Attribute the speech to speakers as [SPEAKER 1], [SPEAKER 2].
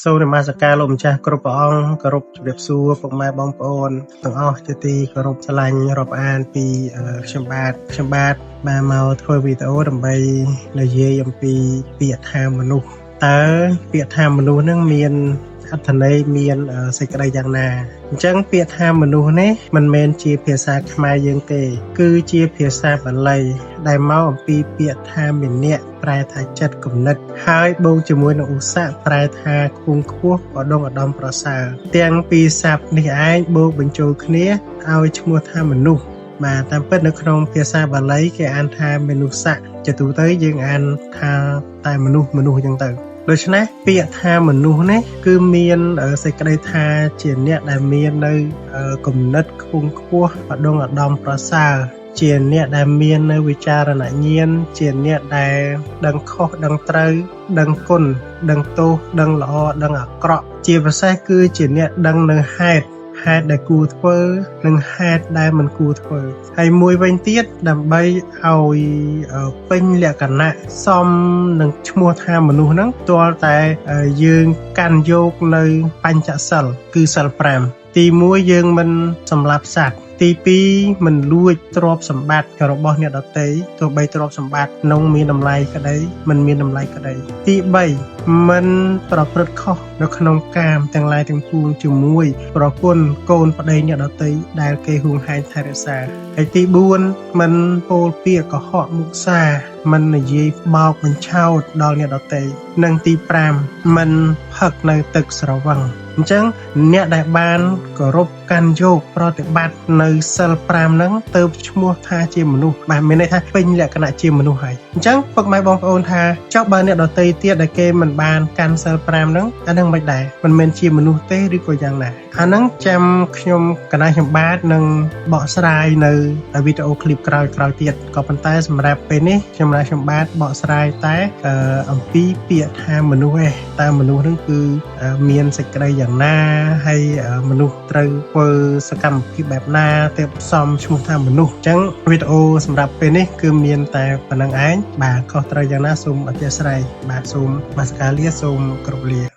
[SPEAKER 1] សូមនមស្ការលោកម្ចាស់គ្រប់ព្រះអង្គគោរពជម្រាបសួរពុកម៉ែបងប្អូនទាំងអស់ជាទីគោរពស្រឡាញ់រាប់អានពីខ្ញុំបាទខ្ញុំបាទបានមកធ្វើវីដេអូដើម្បីនិយាយអំពីពាក្យថាមនុស្សតើពាក្យថាមនុស្សនឹងមានអត្ថន័យមានសេចក្តីយ៉ាងណាអញ្ចឹងពាក្យថាមនុស្សនេះមិនមែនជាភាសាខ្មែរយើងទេ គឺជាភាសាបាលីដែលមកអំពីពាក្យថាមិនៈប្រែថាចិត្តគំនិតហើយបូកជាមួយនឹងឧសៈប្រែថាខ្ពង់ខ្ពស់ឧត្តមឧត្តមប្រសើរទាំងពីរស័ព្ទនេះឯងបូកបញ្ចូលគ្នាឲ្យឈ្មោះថាមនុស្សបាទតាមពិតនៅក្នុងភាសាបាលីគេអានថាមនុស្សៈជាទូទៅយើងអានថាតែមនុស្សមនុស្សអញ្ចឹងទៅដូច្នេះពាក្យថាមនុស្សនេះគឺមានសេចក្តីថាជាអ្នកដែលមាននៅគំនិតខ្ពង់ខ្ពស់ឧត្តមឧត្តមប្រសើរជាអ្នកដែលមាននៅវិចារណញ្ញាណជាអ្នកដែលដឹងខុសដឹងត្រូវដឹងគុណដឹងទោសដឹងល្អដឹងអាក្រក់ជាពិសេសគឺជាអ្នកដឹងនៅហេតុហេតុដែលគួរធ្វើនិងហេតុដែលមិនគួរធ្វើហើយមួយវិញទៀតដើម្បីឲ្យពេញលក្ខណៈសមនឹងឈ្មោះថាមនុស្សហ្នឹងទាល់តែយើងកាន់យកនៅបញ្ចសិលគឺសិល5ទី1យើងមិនសម្លាប់សត្វទី2មិនលួចទ្រព្យសម្បត្តិរបស់អ្នកដទៃទោះបីទ្រព្យសម្បត្តិនោះមានតម្លៃក្តីមិនមានតម្លៃក្តីទី3មិនប្រព្រឹត្តខុសនៅក្នុងកាមទាំងឡាយទាំងពួងជាមួយប្រពន្ធកូនប្តីអ្នកដទៃដែលគេហួងហែងថែរក្សាហើយទី4មិនពោលពាក្យកុហកមុសាមិននិយាយបោកបញ្ឆោតដល់អ្នកដទៃនិងទី5មិនផឹកនៅទឹកស្រវឹងអញ្ចឹងអ្នកដែលបានគោរពកាន់យកប្រតិបត្តិនៅសិល5ហ្នឹងទៅឈ្មោះថាជាមនុស្សបាទមានន័យថាពេញលក្ខណៈជាមនុស្សហើយអញ្ចឹងពុកម៉ែបងប្អូនថាចុះបើអ្នកដទៃទៀតដែលគេមិនបានកាន់សិល5ហ្នឹងអាហ្នឹងមិនដែរមិនមែនជាមនុស្សទេឬក៏យ៉ាងណាអាហ្នឹងចាំខ្ញុំកណាខ្ញុំបាទនឹងបកស្រាយនៅវីដេអូឃ្លីបក្រោយៗទៀតក៏ប៉ុន្តែសម្រាប់ពេលនេះខ្ញុំណាខ្ញុំបាទបកស្រាយតែអំពីពាក្យថាមនុស្សឯងតើមនុស្សហ្នឹងគឺមានសេចក្តីយ៉ាងណាហើយមនុស្សត្រូវធ្វើសកម្មភាពបែបណាទើបសមឈ្មោះថាមនុស្សអញ្ចឹងវីដេអូសម្រាប់ពេលនេះគឺមានតែប៉ុណ្្នឹងឯងបាទខុសត្រូវយ៉ាងណាសូមអធ្យាស្រ័យបាទសូមនមស្ការលាសូមគោរពលា។